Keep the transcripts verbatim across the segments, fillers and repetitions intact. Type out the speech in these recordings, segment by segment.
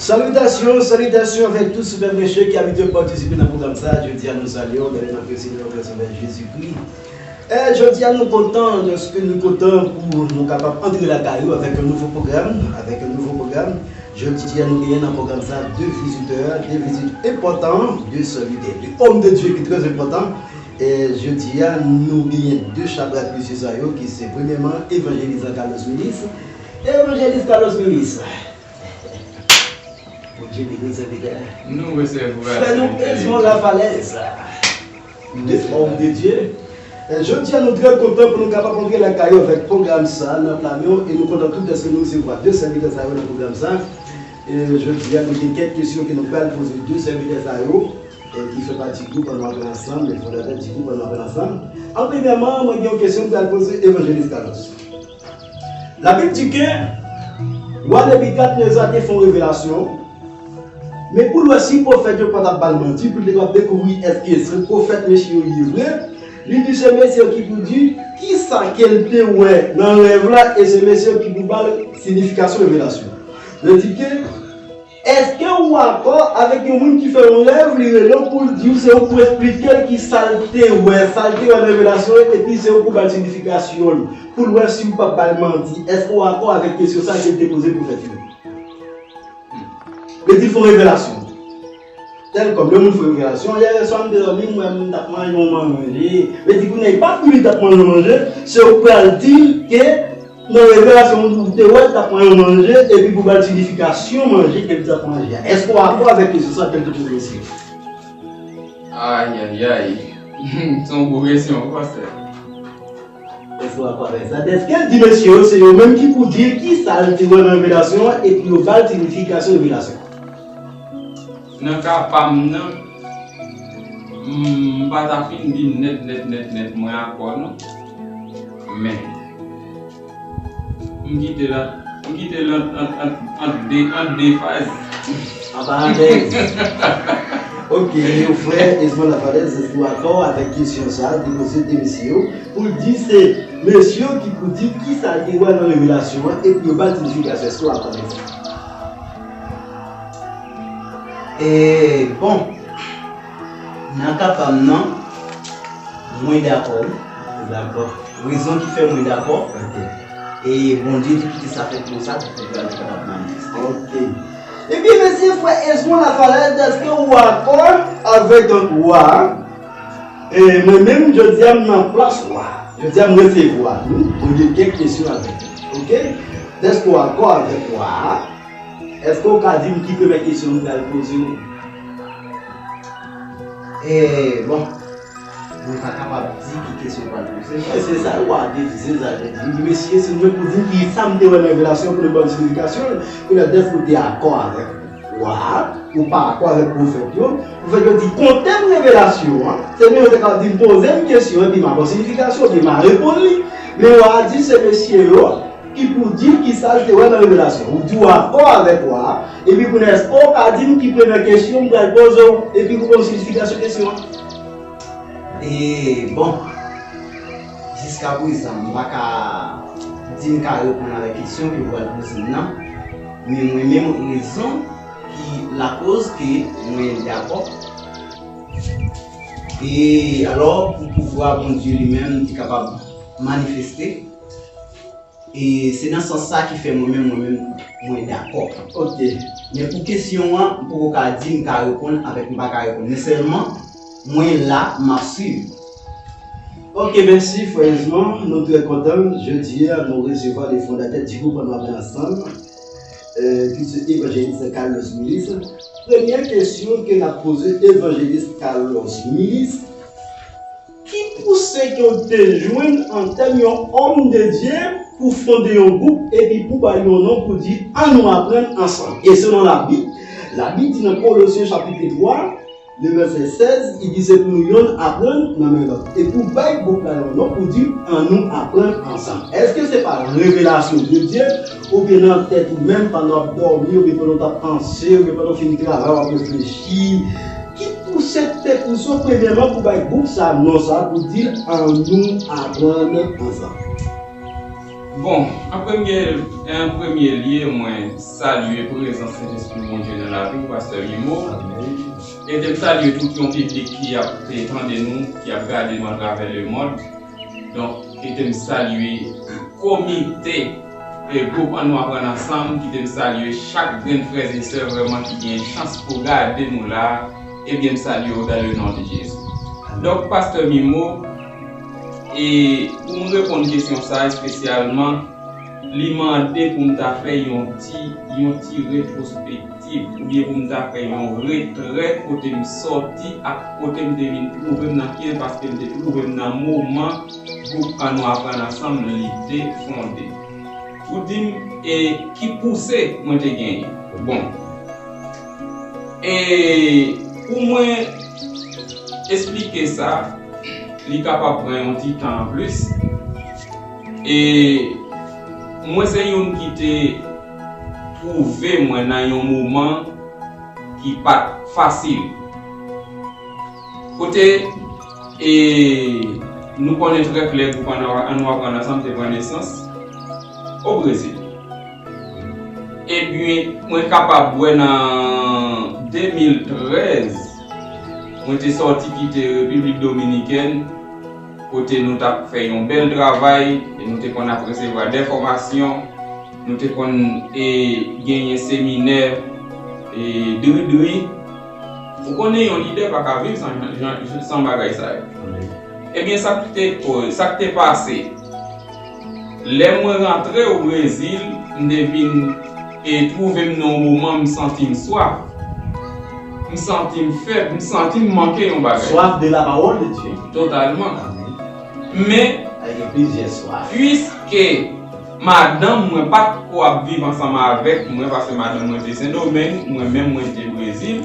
Salitations, salitations avec tout super branché ki abitye patisipe nan pwogram sa. Jodi a nou salye w, bèl nan Kris Senyè, grasa Jezikri. E jodi a nou kontan, dèske nou kontan pou nou kapab antre lakay ou avèk yon nouvo pwogram, avèk yon nouvo pwogram. Jodi a nou genyen nan pwogram sa de vizitè, de vizit enpòtan, de sèvitè, de homme de Dieu ki trè enpòtan. E jodi a nou genyen de chabrak mesye sa yo ki se premyèman Evanjelis Carlos Milis. Evanjelis Carlos Milis. Bondye beni w, sèvitè. Nou resevwa. Frè nou Esmond Lavalez, de homme de Dieu. E jodi a nou trè kontan pou nou kapab antre lakay ou avèk pwogram sa nan Plano e nou kontan tou dèske nou resevwa de sèvitè sa yo nan pwogram sa. E jodi a nou gen kèk kesyon ke nou pral poze de sèvitè sa yo, e ki fè pati gwoup An Nou Aprann Ansanm, e fondatè di gwoup An Nou Aprann Ansanm. An premyèman, mwen gen yon kesyon m pral poze Evanjelis Carlos. Labib di ke wa Nebikadneza te fè yon revelasyon, men pou l wè si pwofèt yo pa t ap ba l manti, pou l te kapab dekouvri èske se pwofèt mesye yo ye vre, li di se mesye yo ki pou di kisa ke l te wè nan rèv la, e se mesye yo ki pou ba l siyifikasyon revelasyon. Yo di ke, èske ou akò avèk yon moun ki fè yon rèv, li rele w pou l di w se ou pou esplike l kisa l te wè, sa l te wè nan revelasyon, epi se ou pou ba l siyifikasyon l, pou l wè si ou p ap ba l manti? Èske ou akò avèk kesyon sa ke l te poze pwofèt yo? Li di fè yon revelasyon. Tèlkòm, lè moun fè revelasyon, yè swa m te dòmi, m wè m t ap manje yon manje. Li di kounye a, li pa t konnen li t ap manje yon manje, se ou pral di l ke nan revelasyon ou te wè l t ap pran yon manje, epi pou ba l siyifikasyon manje ke l t ap manje a. Èske w akò avèk kesyon sa ke l te poze mesye? Ayayay. Se yon gwo kesyon, wi, pastè. Èske w akò avèk sa? Dèske l di mesye yo, se yo menm ki pou di l kisa l te wè nan revelasyon an, epi yo ba l siyifikasyon revelasyon an. Nan ka pa m nan, m, m pa ta fin di nèt, nèt, nèt, nèt, mwen akò non. Men, m kite l ant, m kite l ant, ant, ant, ant de, ant de faz. An parantèz. Ok, frè Esmond Lavalez, èske w akò avèk kesyon sa a, te poze de mesye yo, pou l di se mesye yo ki pou di kisa l te wè nan revelasyon an, epi yo ba l siyifikasyon, èske w akò avèk sa? E, bon, nan ka pa m nan, mwen dakò, wi. Dakò. Rezon ki fè mwen dakò, ok, e Bondye te kite sa fèt konsa pou pèp la te kapab manifeste. Ok. Ebyen, mesye, frè Esmond Lavalez, èske ou akò avèk wa a? E mwen menm, jodi a, m nan plas wa a. Jodi a, m resevwa nou. Mwen gen kèk kesyon avèk nou. Ok? Dèske ou akò avèk wa a? Èske w ka di m ki premyè kesyon m pral poze w? E, bon, mwen pa kapab di ki kesyon w pral poze m, paske se sa w a te di, se sa l te di. Li di, mesye, si nou mwen pou di m ki sa m te wè nan revelasyon pou nou ban m siyifikasyon l, kounye a dèske ou te akò avèk wa a, ou pa akò avèk pwofèt yo, pwofèt yo di, konte m revelasyon an, se nou yo te ka di m poze m kesyon, epi m a ba w siyifikasyon, epi m a reponn li. Men wa a di se mesye yo, ki pou di l kisa l te wè nan revelasyon. Ou di w akò avèk wa a, epi kounye a, èske w ka di m ki premyè kesyon m pral poze w, epi pou ban m siyifikasyon kesyon an? E, bon, jiska prezan, m pa ka di m ka reponn avèk kesyon ke w pral poze m nan, men mwen menm, rezon ki lakoz ke mwen dakò, e alò, pou pouvwa Bondye li menm te kapab manifeste, E se nan sans sa ki fè mwen menm, mwen menm, mwen dakò. Ok. Men pou kesyon an, m poko ka di m ka reponn avèk m pa ka reponn. Men sèlman, mwen la, m ap swiv. Ok, mèsi, frè Esmond. Nou trè kontan. Jodi a, nou resevwa le fondatè di gwoup Ann Nou Aprann Ansanm, euh, ki se Evanjelis Carlos Milis. Premyè kesyon ke n ap poze Evanjelis Carlos Milis, ki pouse ke w te jwenn an tèm yon homme de Dieu pou fonde yon gwoup epi pou ba l yon non pou di, Ann Nou Aprann Ansanm? E selon Labib, Labib di nan Kolosyen chapit twa, le vèsè sèz, li di se pou nou yonn aprann nan men lòt. E pou bay gwoup la yon non pou di, Ann Nou Aprann Ansanm. Èske se pa revelasyon de Dye, oubyen nan tèt ou menm pandan w ap dòmi, oubyen pandan w t ap panse, oubyen pandan w fin travay, w ap reflechi? Ki pouse te pouse w premyèman pou bay gwoup sa non sa pou di l Ann Nou Aprann Ansanm? Bon, an premye, an premye lye, mwen salye prezans Sentespri Bondye nan lavi w, Pastè Mimo. E te m salye tout yon piblik ki ap tande nou, ki ap gade nou atravè lemonn. Donk, ki te m salye komite e gwoup An Nou Aprann Ansanm, ki te m salye chak grenn frè e sè vrèman ki gen chans pou gade nou la, ebyen, m salye w dans le nom de Jésus. Donk, Pastè Mimo, e pou m reponn kesyon sa espesyalman, li mande pou m ta fè yon ti, yon ti retwospektif, oubyen pou m ta fè yon retrè kote m sòti ak kote m te vin twouve m nan, ki paske m te twouve m nan moman gwoup An Nou Aprann Ansanm li te fonde. Ou di m, e ki pouse mwen te genyen? Bon, e pou mwen esplike sa, li kapab pran yon ti tan anplis. E mwen se youn ki te twouve mwen nan yon moman ki pa t fasil. Kote, e, nou konnen trè klè, gwoup An Nou Aprann Ansanm te pran nesans o Brezil. Ebyen, mwen kapab wè nan de mil trèz, mwen te sòti kite Repiblik Dominikèn, kote nou t ap fè yon bèl travay, e nou te konn ap resevwa de fòmasyon, nou te konn, e, genyen seminè, e, dri dri. Ou konnen yon lidè pa ka viv san, jan, san bagay sa yo. Ebyen, sa k te, sa k te pase, lè mwen rantre o Brezil, m te vin, e, twouve m nan yon moman m santi m swaf. M santi m fèb, m santi m manke yon bagay. Soif de la parole de Dieu. Totalman. Men, piske madanm mwen pa t ko ap viv ansanm avèk mwen, paske madanm mwen te Sendomeng, mwen menm mwen te Brezil.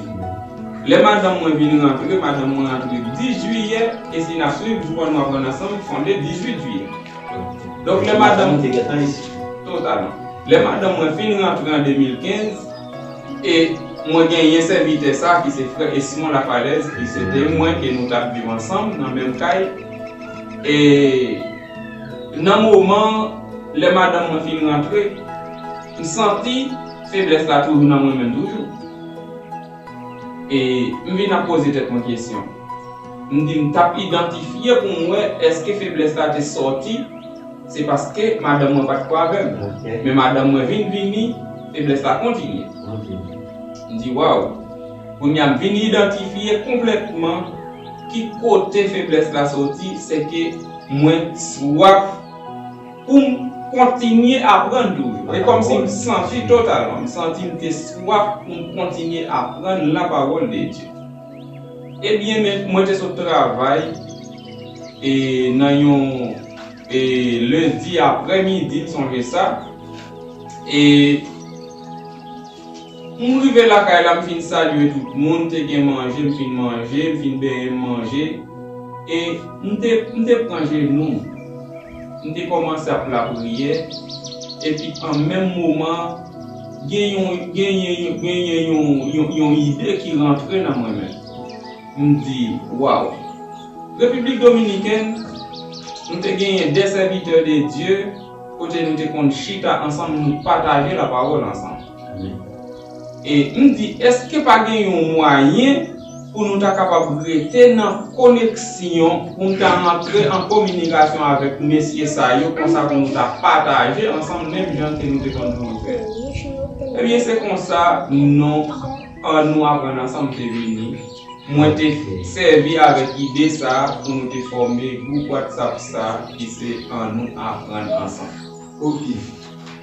Lè madanm mwen vin rantre, madanm mwen rantre dis jiyè, e si n ap swiv, gwoup An Nou Aprann Ansanm fonde dizuit jiyè. Donk, lè madanm mwen te gentan isi. Totalman. Lè madanm mwen fin rantre an de mil kenz, e mwen genyen sèvitè sa ki se frè Esmond Lapalez, ki se te mwen, ke nou t ap viv ansanm nan menm kay. E nan moman, lè madanm mwen fin rantre, m santi feblès la toujou nan mwen menm toujou. E m vin ap poze tèt mwen kesyon. M di m t ap idantifye pou m wè èske feblès la te sòti, se paske madanm mwen pa t ko avè m. Men madanm mwen vin vini, feblès la kontinye. M di, waw. Kounye a m vin idantifye konplètman ki kote feblès la sòti, se ke mwen swaf pou m kontinye aprann toujou. E kòmsi m santi totalman, m santi m te swaf pou m kontinye aprann la parole de Dieu. Ebyen, men, mwen te sot travay, e nan yon, e lendi aprèmidi, m sonje sa. E m rive lakay la, m fin salye tout moun, te gen manje, m fin manje, m fin benyen, m manje. E m te, m te pran jenou m. M te kòmanse ap lapriyè. Epi an menm moman, gen yon, genyen, genyen yon, yon, yon ide ki rantre nan mwen menm. M di, waw. Repiblik Dominikèn, nou te genyen de sèvitè de Dye, kote nou te konn chita ansanm, nou pataje lapawòl ansanm. E m di, èske pa gen yon mwayen pou nou ta kapab rete nan koneksyon, pou nou ta rantre an kominikasyon avèk mesye sa yo, konsa pou nou ta pataje ansanm menm jan ke nou te konn toujou fè? Ebyen, se konsa, non, An Nou Aprann Ansanm te vini. Mwen te sèvi avèk ide sa a pou nou te fòme gwoup WhatsApp sa a ki se An Nou Aprann Ansanm. Ok.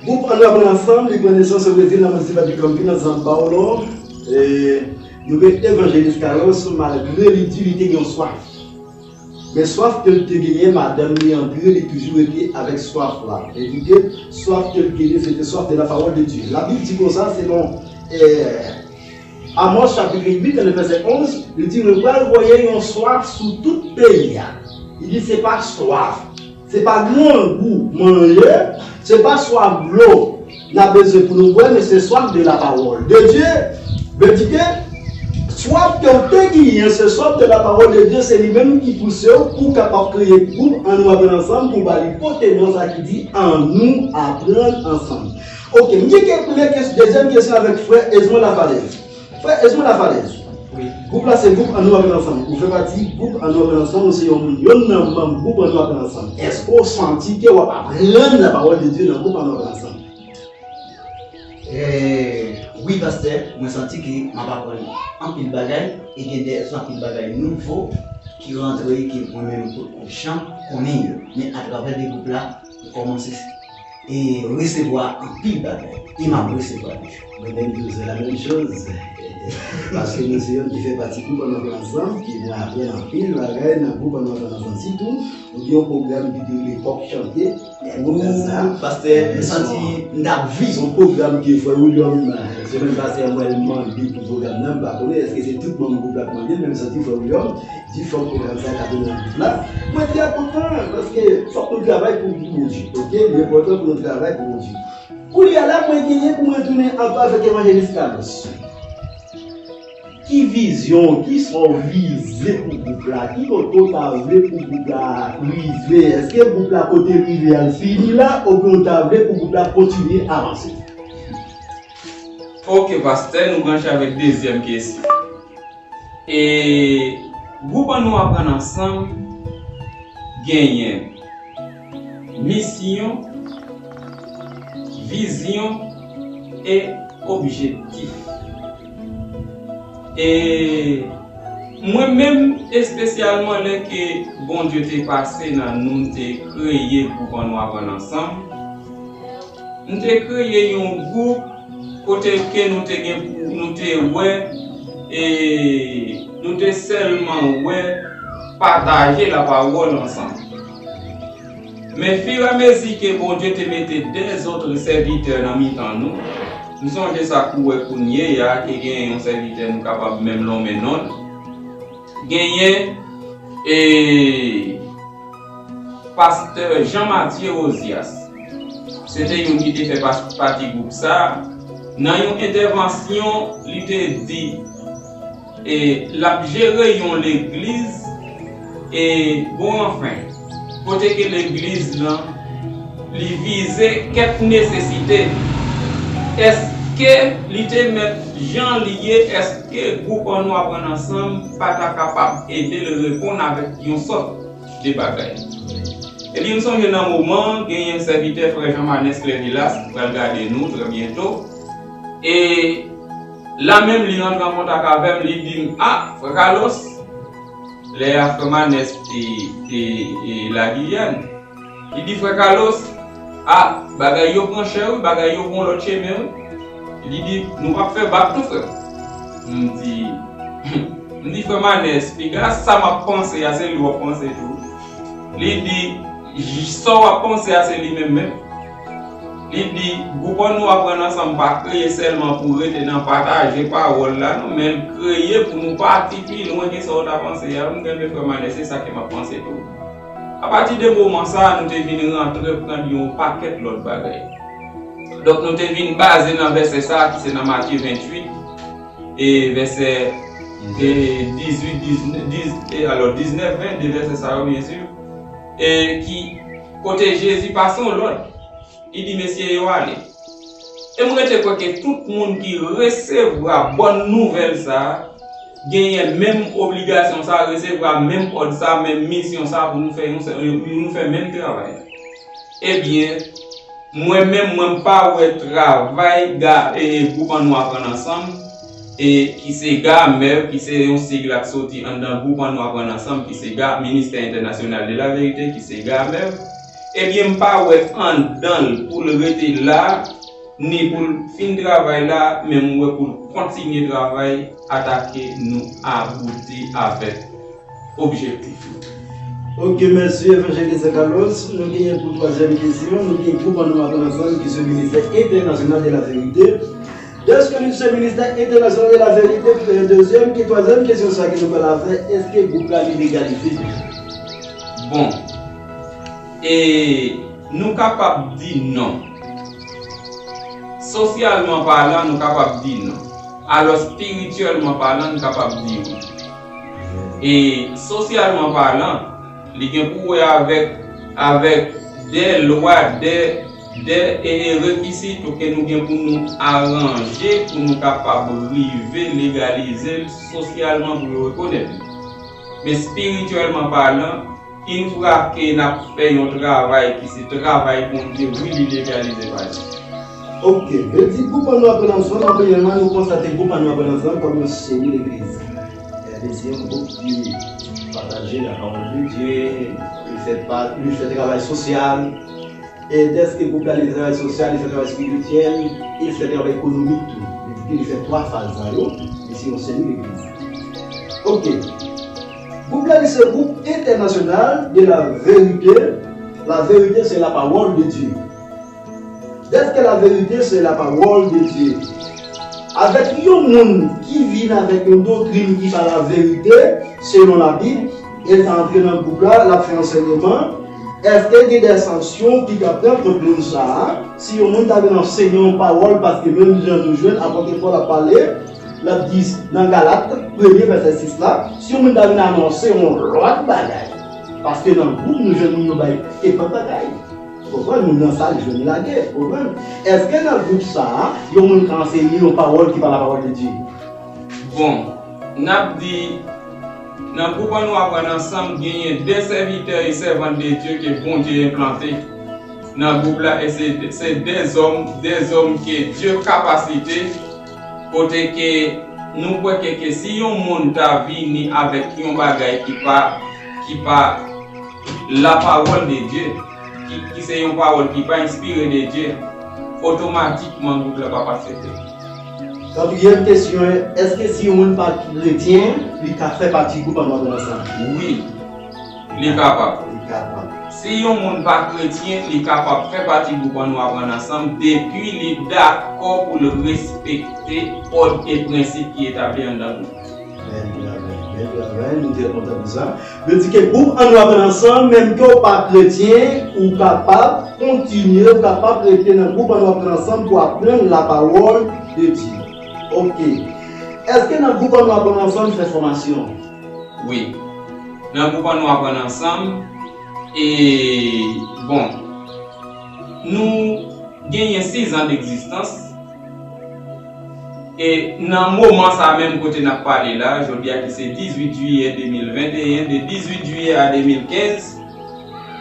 Gwoup An Nou Aprann Ansanm, li pran nesans o Brezil, nan minisipalite Campinas, São Paulo. E, nou gen Evangelista Carlos, malgre li di li te gen yon swaf. Men swaf ke l te genyen, madanm li André, li toujou rete avèk swaf la. E di ke swaf ke l genyen, se te swaf de la parole de Dieu. Labib di konsa, selon, eh, Amos chapit uit, vèsè onz, li di, mwen pral voye yon swaf sou tout peyi a. Li di, se pa swaf. Se pa grangou manje, se pa swaf dlo n a bezwen pou nou bwè, men se swaf de la parole de Dieu. Vle di ke Swaf ke w te genyen, se swaf de la pawòl de Dye, se li menm ki pouse w pou w kapab kreye gwoup Ann Nou Aprann Ansanm, pou w ba li pote non sa ki di Ann Nou Aprann Ansanm. Ok, m gen kèk, kèk dezyèm kesyon avèk frè Esmond Lafalaise. Frè Esmond Lafalaise, wi, gwoup la se gwoup Ann Nou Aprann Ansanm. Ou fè pati gwoup Ann Nou Aprann Ansanm, ou se yon, yonn nan manm gwoup Ann Nou Aprann Ansanm. Èske w santi ke w ap aprann la pawòl de Dye nan gwoup Ann Nou Aprann Ansanm? Eh, wi, pastè, mwen santi ke m ap aprann anpil bagay, e gen de anpil bagay nouvo ki rantre ke mwen menm potko janm konnen yo. Men atravè de gwoup la, m kòmanse e resevwa anpil bagay, e m ap resevwa toujou. Mwen menm tou, se la menm choz. Paske nou se yonn ki fè pati gwoup Ann Nou Aprann Ansanm, ki mwen aprann anpil bagay nan gwoup Ann Nou Aprann Ansanm. Sitou, nou gen yon pwogram ki te rele Kòk Chante. Ou, pastè, m santi m t ap viv. Se yon pwogram ke frè William, semèn pase a, mwen mande pou pwogram nan, m pa konnen èske se tout manm gwoup la k mande l, men m santi frè William di fòk pwogram sa ta vin nan gwoup la. Mwen trè kontan, paske fòk nou travay pou Bondye, ok? Li enpòtan pou nou travay pou Bondye. Kounye a la, mwen genyen pou mwen tounen ankò avèk Evanjelis Carlos. Ki vizyon, kisa w vize pou gwoup la? Ki kote w ta vle pou gwoup la rive? Èske gwoup la kote l rive a l fini la, oubyen w ta vle pou gwoup la kontinye avanse? Ok, pastè, nou branche avèk dezyèm kesyon. E gwoup Ann Nou Aprann Ansanm genyen misyon, vizyon e objektif. E mwen menm, espesyalman lè ke Bondye te pase nan nou, m te kreye gwoup Ann Nou Aprann Ansanm. M te kreye yon gwoup kote ke nou te gen pou nou te wè e nou te sèlman wè pataje lapawòl ansanm. Men firamezi ke Bondye te mete dèzòt sèvitè nan mitan nou, m sonje sa kou wè kounye a ke gen yon sèvitè nou kapab menm lonmen non l, genyen e pastè Jean Mathieu Rosias. Se te youn ki te fè pati gwoup sa a. Nan yon entèvansyon, li te di e l ap jere yon legliz e bon anfen, kote ke legliz lan li vize kèk nesesite. Èske li te mèt jan li ye? Èske gwoup Ann Nou Aprann Ansanm pa ta kapab ede l reponn avèk yon sòt de bagay? Ebyen, m sonje nan moman an, genyen sèvitè frè Jean Manès Clervilas ki pral gade nou trè byento. E la menm, li rantre an kontak avè m, li di m, a, frè Carlos, lè a frè Manès te, te, te Lagiyàn, li di, frè Carlos, a, bagay yo pran chè wi, bagay yo pran lòt chemen wi. Li di, nou p ap fè bak non, frè. M di, m di, frè Manès, piga sa m ap panse a, se li w ap panse tou. Li di, sa w ap panse a, se li menm menm. Li di, gwoup Ann Nou Aprann Ansanm pa kreye sèlman pou rete nan pataje pawòl la non, men l kreye pou nou pati pi lwen ke sa w ta panse a. M di, ebyen, frè Manès, se sa ke m ap panse tou. Apati de moman sa a, nou te vin rantre pran yon pakèt lòt bagay. Donk, nou te vin baze nan vèsè sa a ki se nan Matye venntuit, e vèsè e dizuit, diznèf, diz, e alò, diznèf, ven, de vèsè sa yo, byen si, e ki, kote Jezi pase yon lòd, li di mesye yo ale. E m rete kwè ke tout moun ki resevwa bòn nouvèl sa a, genyen menm obligasyon sa a, resevwa menm òd sa a, menm misyon sa a pou nou fè yon sèl, pou nou fè menm travay la. Ebyen, mwen menm, mwen pa wè travay ga, e, gwoup Ann Nou Aprann Ansanm, e, ki se GAMEV, ki se yon sig la k soti anndan gwoup Ann Nou Aprann Ansanm, ki se ga, Ministère International de la Vérité, ki se GAMEV, ebyen, m pa wè anndan l pou l rete la, ni pou l fin travay la, men m wè pou l kontinye travay, atake nou abouti avèk objektif yo. Ok, mèsi, Evanjelis Carlos. Nou genyen pou twazyèm kesyon, nou gen gwoup Ann Nou Aprann Ansanm ki se Ministè Entènasyonal de la Verite. Dèske nou se Ministè Entènasyonal de la Verite, dezyèm, ki twazyèm kesyon sa ke nou pral fè, èske gwoup la li legalize deja? Bon, e nou kapab di non. Sosyalman palan, nou kapab di non. Alò, espirityèlman palan, n kapab di wi. E sosyalman palan, li gen pou wè avèk, avèk de lwa, de, de e, e rekizit ke nou gen pou nou aranje pou nou kapab rive legalize l sosyalman pou yo rekonèt li. Men espirityèlman palan, Une fois ke n ap fè yon travay ki se travay Bondye, wi, li legalize pa li. Ok, vle di gwoup an nou aprann ansanm, premyèman, nou konstate gwoup an nou aprann ansanm kòm yon seri legliz. Legliz se yon gwoup ki pataje la parole de Dieu, li fè pa, li fè travay sosyal, e dèske gwoup la li fè travay sosyal, li fè travay espirityèl, e li fè travay ekonomik tou. Li di ke li fè twa faz sa yo, li se yon seri legliz. Ok. Gwoup la li se Groupe International de la Vérité. La vérité, c'est la parole de Dieu. Dèske la vérité, c'est la parole de Dieu. Avèk yon moun ki vin avèk yon doktrin ki pa la verite, selon Labib, e l ka antre nan gwoup la, l ap fè ansèyman, èske gen de sanksyon ki ka pran kont moun sa a? Si yon moun ta vin ansenye yon pawòl, paske menm jan nou jwenn apot Pòl ap pale, l ap di nan Galat, premye vèsè sis la, si yon moun ta vin anonse yon lòt bagay, paske nan gwoup nou jwenn moun yo bay kenpòt bagay. Ou konprann? Moun nan sa l jwenn lage. Ou konprann? Èske nan gwoup sa a, yon moun ka ansenye yon pawòl ki pa la parole de Dieu? Bon, n ap di, nan gwoup an nou aprann ansanm, genyen de sèvitè e sèvant de Dieu ke Bondye enplante nan gwoup la, e se, se de zòm, de zòm ke Dye kapasite, kote ke nou kwè ke, ke si yon moun ta vini avèk yon bagay ki pa, ki pa la parole de Dieu, ki, ki se yon pawòl ki pa enspire de Dye, otomatikman gwoup la p ap aksepte. Katriyèm kesyon, èske si yon moun pa kretyen, li ka fè pati gwoup an nou aprann ansanm? Wi, li kapab. Li kapab. Si yon moun pa kretyen, li kapab fè pati gwoup an nou aprann ansanm, depi li dakò pou l respekte òd e prensip ki etabli anndan gwoup. Bèl travay, bèl travay, nou trè kontan pou sa. Vle di ke gwoup an nou aprann ansanm, menm ke w pa kretyen, ou kapab kontinye, ou kapab rete nan gwoup an nou aprann ansanm pou aprann la parole de Dieu. Ok. Èske nan gwoup an nou aprann ansanm fè fòmasyon? Wi. Nan gwoup an nou aprann ansanm, e, bon, nou genyen sizan degzistans. E nan moman sa menm kote n ap pale la, jodi a ki se dizuit jiyè de mil venteyen, de dizuit jiyè a de mil kenz,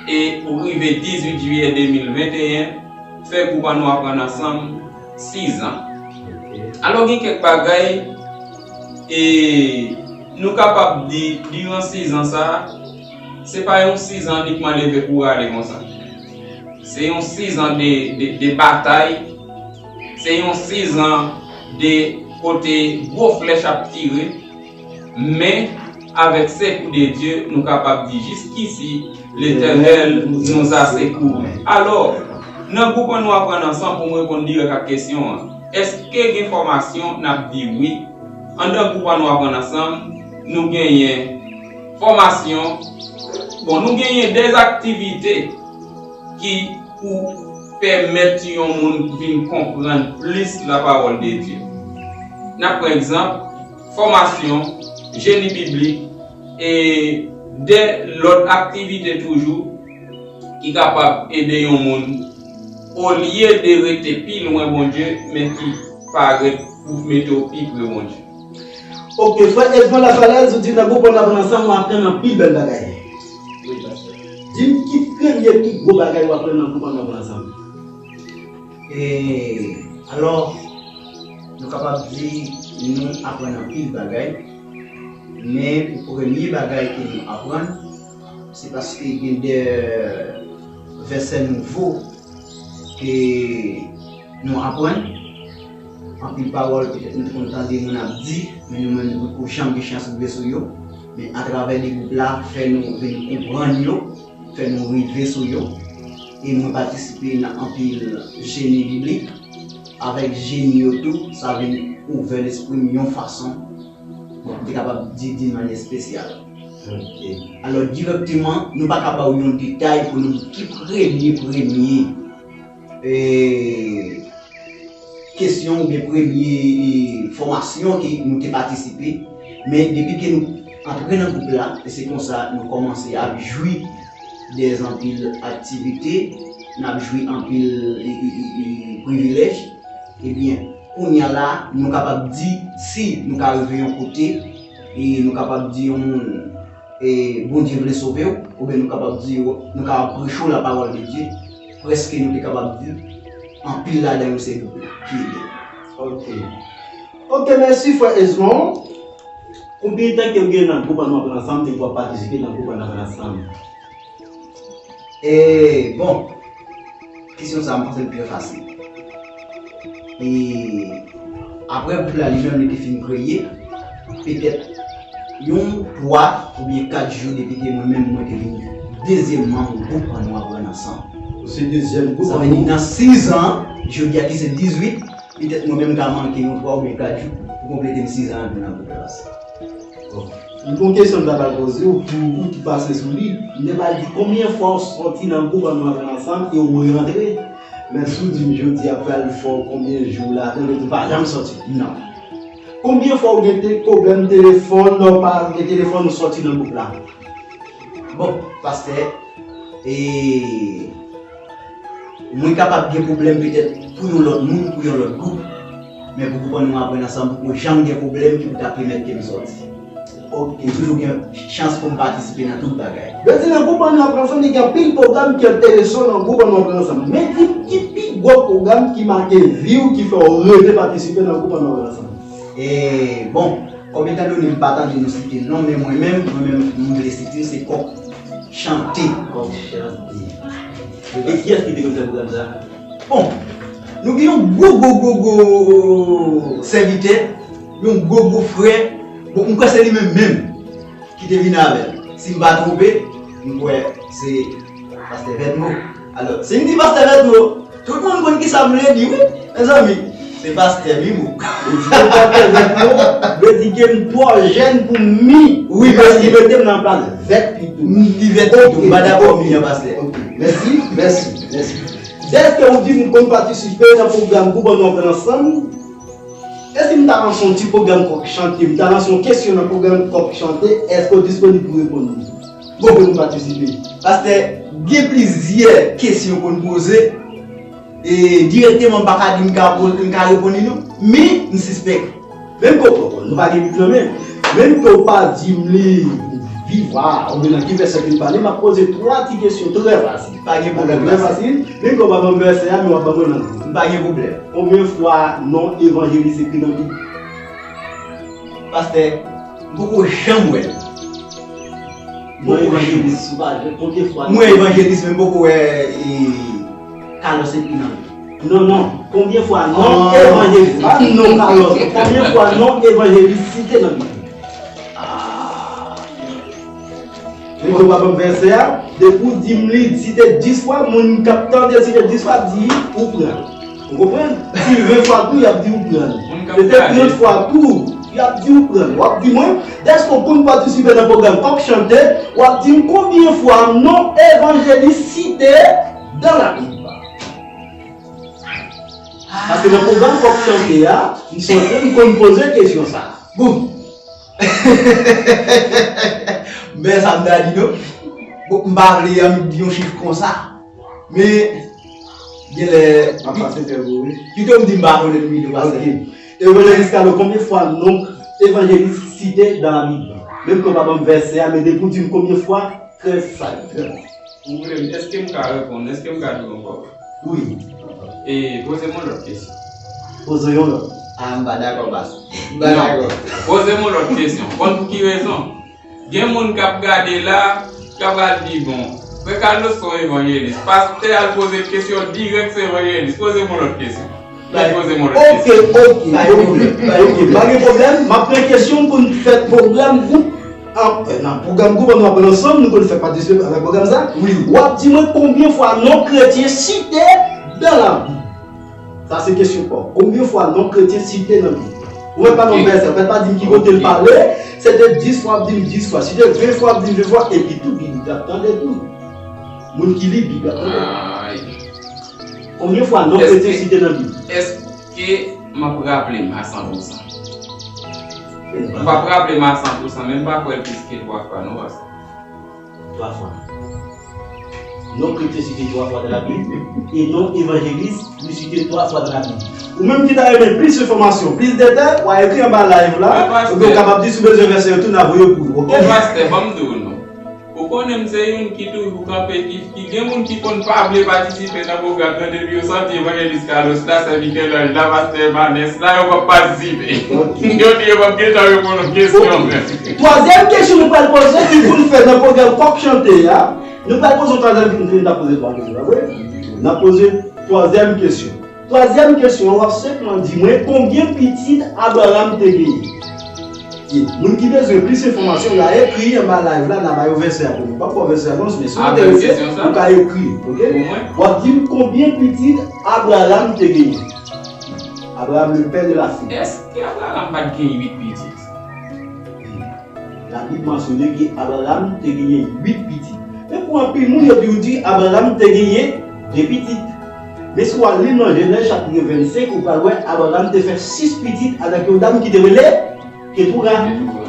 e pou rive dizuit jiyè de mil venteyen, fè gwoup an nou aprann ansanm sizan. Alò, gen kèk bagay, e nou kapab di, diran sizan sa, se pa yon sizan inikman leve pou rale konsa. Se yon sizan de, de, de batay. Se yon sizan de kote gwo flèch ap tire. Men, avèk sekou de Dye, nou kapab di jiskisi, Letènèl nous a secourus. Alò, nan gwoup an nou aprann ansanm pou m reponn dirèk ak kesyon an. Èske gen fòmasyon? N ap di wi. Anndan gwoup an nou aprann ansanm, nou genyen fòmasyon. Bon, nou genyen de aktivite ki pou pèmèt yon moun vin konprann plis la parole de Dieu. N ap pran egzanp, fòmasyon, jeni biblik, e de lòt aktivite toujou ki kapab ede yon moun, olye de rete pi lwen Bondye, men ki parèt pou mete w pi pre Bondye. Ok, frè Edmond Lavalèz, ou di nan gwoup an nou aprann ansanm, ou aprann anpil bèl bagay. Wi, pastè. Di m ki premye pi gwo bagay ou aprann nan gwoup an nou aprann ansanm? E, alò, nou kapab di nou aprann anpil bagay, men pou premye bagay ke nou aprann, se paske gen de vèsè nouvo ke nou aprann. Anpil pawòl petèt nou te konn tande moun ap di, men nou menm nou poko janm gen chans rive sou yo. Men atravè de gwoup la, fè nou vin konprann yo, fè nou rive sou yo. E mwen patisipe nan anpil jeni biblik. Avèk jeni yo tou, sa vin ouvè lespri m yon fason, bon, m te kapab di d'une manière spéciale. Ok. Alò, dirèkteman, nou pa ka ba w yon detay pou nou di ki premye, premye, e, kesyon Yon oubyen premye, e, fòmasyon ke nou te patisipe, men depi ke nou antre nan gwoup la, e se konsa nou kòmanse ap jwi de anpil aktivite, n ap jwi anpil, e, e, e, e, privilèj. Ebyen, kounye a la, nou kapab di, si nou ka rive yon kote, e nou kapab di yon moun, e Bondye vle sove w, oubyen nou kapab di, nou kapab preche w la parole de Dieu, prèske nou te kapab di, anpil ladan yo se gwoup la ki ede. Ok. Ok, mèsi, frè Esmond. Konbyen tan ke w gen nan gwoup Ann Aprann Ansanm depi w ap patisipe nan gwoup Ann Aprann Ansanm? E, bon, kesyon sa a, m panse l trè fasil. E, apre gwoup la li menm li te fin kreye, petèt yon twa oubyen kat jou depi ke mwen menm mwen te vin dezyèm manm gwoup Ann Aprann Ansanm. Ou se dezyèm gwoup. Sa vle di nan sizan, jodi a ki se dizuit, petèt mwen menm m ka manke yon twa oubyen kat jou pou konplete m sizan an tou nan gwoup la. Bon. Yon kesyon m ta pral poze w pou ou ki pase sou li. M te pral di konbyen fwa w sòti nan gwoup Ann Aprann Ansanm e w rantre. Men si w di m jodi a pral fè w konbyen jou ladan, ou pa janm sòti. Non. Konbyen fwa w gen te pwoblèm telefòn, lè w pa gen telefòn ou sòti nan gwoup la? Bon, pastè, e, mwen kapab gen pwoblèm petèt pou yon lòt moun, pou yon lòt gwoup. Men pou gwoup Ann Aprann Ansanm, poko janm gen pwoblèm ki pou ta pèmèt ke m sòti. Ok. M toujou gen chans pou m patisipe nan tout bagay. Vle di nan gwoup Ann Aprann Ansanm, li gen anpil pwogram ki enteresan nan gwoup Ann Aprann Ansanm. Men di m ki pi gwo pwogram ki make vi w, ki fè w rete patisipe nan gwoup Ann Aprann Ansanm? E, bon, kòm etandone m pa tande nou site non, men mwen menm, mwen menm, m vle site, se Kòk Chante. Kòk Chante. E kiyès ki te konn fè pwogram sa? Bon, nou gen yon gwo, gwo, gwo, gwo sèvitè, yon gwo, gwo frè. Bon, m kwè se li menm menm ki te vin avè l. Si m pa twonpe, m kwè se pastè Vètmo. Alò, si m di pastè Vètmo, tout moun konn kisa m vle di, wi, mezanmi. Se pastè Mimo. Ou di pastè Vètmo, vle di ke m twò jèn pou mi. Wi, paske mete m nan plas vèt pito. M di vèt pito, m pa dakò mi an, pastè. Ok, mèsi, mèsi, mèsi. Dèske ou di m konn patisipe nan pwogram gwoup Ann Aprann Ansanm, e si m ta lanse yon ti pwogram Kòk Chante, m ta lanse yon kesyon nan pwogram Kòk Chante, èske w disponib pou reponn li? Bon, pou nou patisipe. Pastè, gen plizyè kesyon pou n poze, e dirèkteman m pa ka di m ka poze, m ka reponn li non, men m sispèk. Menm ke w, nou pa gen bik nan men, menm ke w pa di m li viva, oubyen nan ki vèsè ke l pale, m ap poze twa ti kesyon trè fasil. Pa gen pwoblèm, trè fasil, menm ke w pa ban m vèsè a, men w ap ban mwen nan. M pa gen pwoblèm. Konbyen fwa non evanjelis ekri nan Bib? Pastè, m poko janm wè l. M poko janm. Non evanjelis, ou pa, konbyen fwa? M wè evanjelis, men m poko wè, e, Carlos ekri nan Bib. Non, non. Konbyen fwa non evanjelis, pa non Carlos, konbyen fwa non evanjelis site nan Bib? Ah. Menm ke w pa ban m vèsè a, depi w di m li site dis fwa, moun k ap tande site dis fwa ap di ou pran. Ou konprann? Di l ven fwa tou, y ap di ou pran. Petèt trant fwa tou, y ap di ou pran. W ap di mwen, dèske w konn patisipe nan pwogram Kòk Chante, w ap di m konbyen fwa non evanjelis site dans la Bible. Paske nan pwogram Kòk Chante a, m sonje m konn poze kesyon sa a. Bon. Men sa m ta di non. Bon, m pa vle annik di yon chif konsa. Men, genlè, m ap pase tèt ou, wi. Pito m di m pa konnen m pito pase. Ok. Evanjelis Carlo, konbyen fwa non evanjelis site dans la Bible? Menm ke w pa ban m vèsè a, men depi w di m konbyen fwa, trè sa. Ou vle m, èske m ka reponn? Èske m ka di w ankò? Wi. E, poze m yon lòt kesyon. Poze yon lòt. A, m pa dakò, baz. M pa dakò. Poze m yon lòt kesyon. Konn pou ki rezon? Gen moun k ap gade la, k ap pral di, bon, frè Carlos se yon evanjelis. Pastè al poze kesyon dirèk, se evanjelis. Poze m yon lòt kesyon. Poze m yon lòt kesyon. Ok, ok, ok. Pa gen pwoblèm. M ap pran kesyon pou n fè pwogram gwoup. An, nan pwogram gwoup Ann Aprann Ansanm, nou konn fè patisipe avèk pwogram sa. Wi. W ap di mwen konbyen fwa non kretyen site dans la Bible. Sa se kesyon pa w. Konbyen fwa non kretyen site nan Bib? Ou mèt pa ban m vèsè, ou mèt pa di m ki kote l pale. Se te dis fwa, w ap di m dis fwa. Si te ven fwa, w ap di m ven fwa. Epi tou, Bib la ap tande tou. Moun ki li Bib la ap tande. Konbyen fwa non kretyen site nan Bib? Èske M ap raple m a san pou san. M p ap raple m a san pou san, men m pa kwè l plis ke twa fwa, non, pastè. Twa fwa. Non kretyen site twa fwa dans la Bible, e non evanjelis li site twa fwa dans la Bible. Ou menm ki ta renmen plis enfòmasyon, plis detay, w a ekri anba live la, oubyen w kapab di si w bezwen vèsè yo tou, n a voye yo pou ou, oke? Bon, pastè, ban m di w non. Ou konnen m se youn ki toujou kanpe, ki, ki gen moun ki konn pa vle patisipe nan pwogram nan depi yo santi evanjelis Carlos la, sèvitè Lange la, pastè Emanes la, yo p ap patisipe. Yo di yo p ap gentan reponn yon kesyon menm. Twazyèm kesyon nou pral poze, ki pou n fè nan pwogram Kòk Chante a, nou pral poze yon twazyèm kesyon, nou t ap poze twa kesyon, pa vre? N ap poze twazyèm kesyon. Twazyèm kesyon an, w ap senpman di mwen konbyen pitit Abraram te genyen. Moun ki bezwen plis enfòmasyon, y a ekri anba live la, n a ba yo vèsè a pou nou. M p ap ba w vèsè a non, men si w enterese, ou ka ekri, oke? W ap di m konbyen pitit Abraram te genyen. Abraram, le père de la foi. Èske Abraram pa t gen uit pitit? Labib mansyone ke Abraram te genyen uit pitit. Men pou anpil moun, yo toujou di Abraram te genyen de pitit. Men si w al li nan Jenèz chapit vennsenk, ou pral wè Abraram te fè sis pitit avèk yon dam ki te rele Ketoura.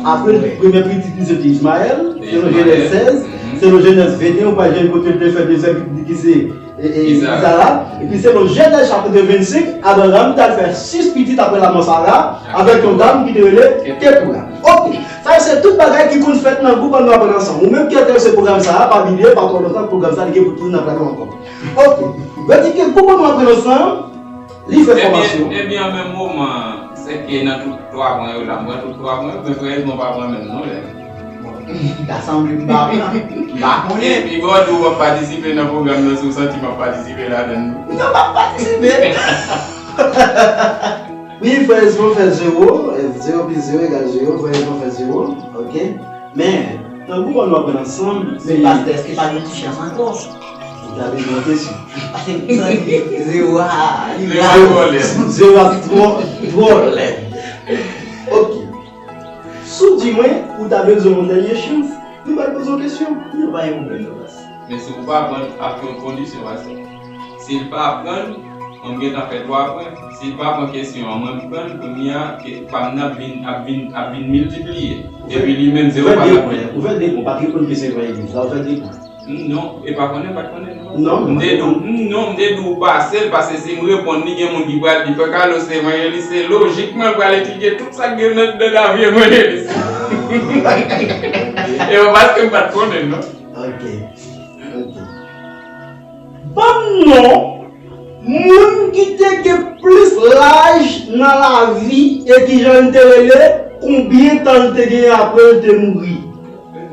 Apre, premyè pitit li se te Izmayèl, selon Jenèz sèz, selon Jenèz venteyen, ou pral jwenn kote l te fè dezyèm pitit li ki se e, e, Izarak. Epi selon Jenèz chapit vennsenk, Abraram t al fè sis pitit apre lanmò Sara avèk yon dam ki te rele Ketoura. Oke. Sa yo se tout bagay ki konn fèt nan gwoup An Nou Aprann Ansanm. Ou menm ki enterese pwogram sa a, pa bliye, pa twò lontan, pwogram sa a, li gen pou tounen nan pran ankò. Oke. Yo di ke gwoup An Nou Aprann Ansanm, li fè fòmasyon. Ebyen, ebyen, an menm moman, sèke nan tout twa pwen yo la, m pran tout twa pwen yo, men frè Esmond pa pran menm non, lè. Ta sanble m pa pran. M pa konnen. Epi, Gòdou, w ap patisipe nan pwogram nan, si w santi m ap patisipe ladan l. Non, m ap patisipe. Wi, frè Esmond fè zewo, zewo plis zewo egal zewo, frè Esmond fè zewo, oke. Men, tankou nou aprann ansanm, men pastè, èske pa gen ti chans ankò? Ou ta bezwen yon kesyon. Paske m santi zewo a, li la. Zewo a twò, twò lè. Oke. Si w di mwen, ou ta bezwen yon dènye chans, nou pral poze w kesyon. Yo pa gen pwoblèm, non, pastè. Men si w pa pran, ap gen yon kondisyon, pastè. Si l pa pran, m gentan fè twa pwen. Si l pa pran kesyon an, mwen m pran l, kounye a, ke, pa m nan ap vin, ap vin, ap vin miltipliye. Epi li menm, zewo pa t ap vin. Ou fè de pwen, ou fè de pwen, ou pa t reponn kesyon evanjelis la, ou fè de pwen. Non, e pa konnen, pa t konnen, non. Non, m te di w, m, non, m te di w pase l, paske si m reponn li, gen moun ki pral di, frè Carlos se evanjelis, se lojikman l pral etidye tout sa k gen nan, nan lavi evanjelis. E pa paske m pa t konnen, non. Ok. Ok. Ban m non moun ki te gen plis laj nan lavi e kijan l te rele, konbyen tan l te genyen apre l te mouri.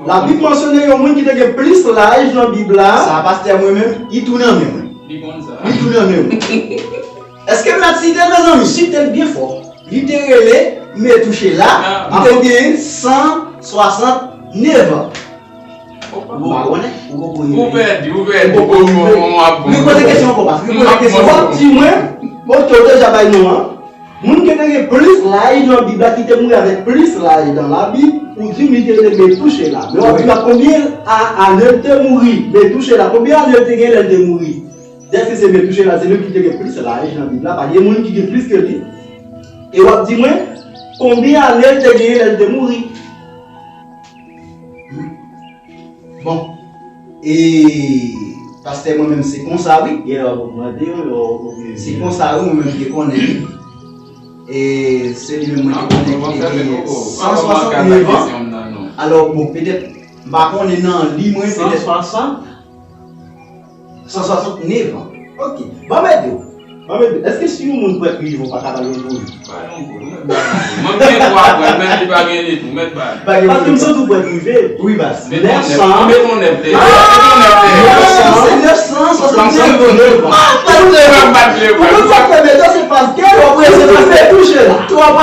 Labib mansyone yon moun ki te gen plis laj nan Bib la. Sa pastè mwen menm, li tou nan men mwen. Li konn sa. Li tou nan men mwen. Èske m mèt site l, mezanmi? Site l byen fò. Li te rele Metouchela, li te gen san swasant nèf an. Ou pa konnen? Ou poko rive. Ou pèdi, ou pèdi. Ou poko rive. Ou ap bon. Repoze kesyon ankò, pastè. Repoze kesyon. W ap di mwen, bon, ke w deja bay non an. Moun ki te gen plis laj nan Bib la, ki te mouri avèk plis laj nan Labib, ou di m li te rele Metouchela. Men w ap di m konbyen a, ane l te mouri, Metouchela, konbyen ane l te gen lè l te mouri? Dèske se Metouchela, se li ki te gen plis laj nan Bib la, pa gen moun ki gen plis ke li. E w ap di mwen, konbyen ane l te genyen lè l te mouri? Bon, e pastè mwen menm se konsa wi. Gen lè w ap ogmante, gen lè w ap ogmante. Se konsa wi, mwen menm te konnen. E se li menm mwen te konnen ki te genyen san swasant nèf an. Alò, bon, petèt, m pa konnen nan li mwen, petèt. San swasant? San swasant nèf an. Ok. Ban m ede w. Ban m ede w. Èske si yon moun prèt rive, ou pa ka ba l yon goud? Ba l yon goud, ou mèt ba l yon goud. Mwen gen twa prèt, men li pa gen li tou, mèt ba l. Pa gen pwoblèm. Paske m santi w prèt rive. Wi, baz. Nèf san. Met yon nèf dèyè. Met yon nèf dèyè. Nèf san, se nèf san swasant nèf an. Ou konn sa k fè mèt yo, se paske w ap reze, paske touche la.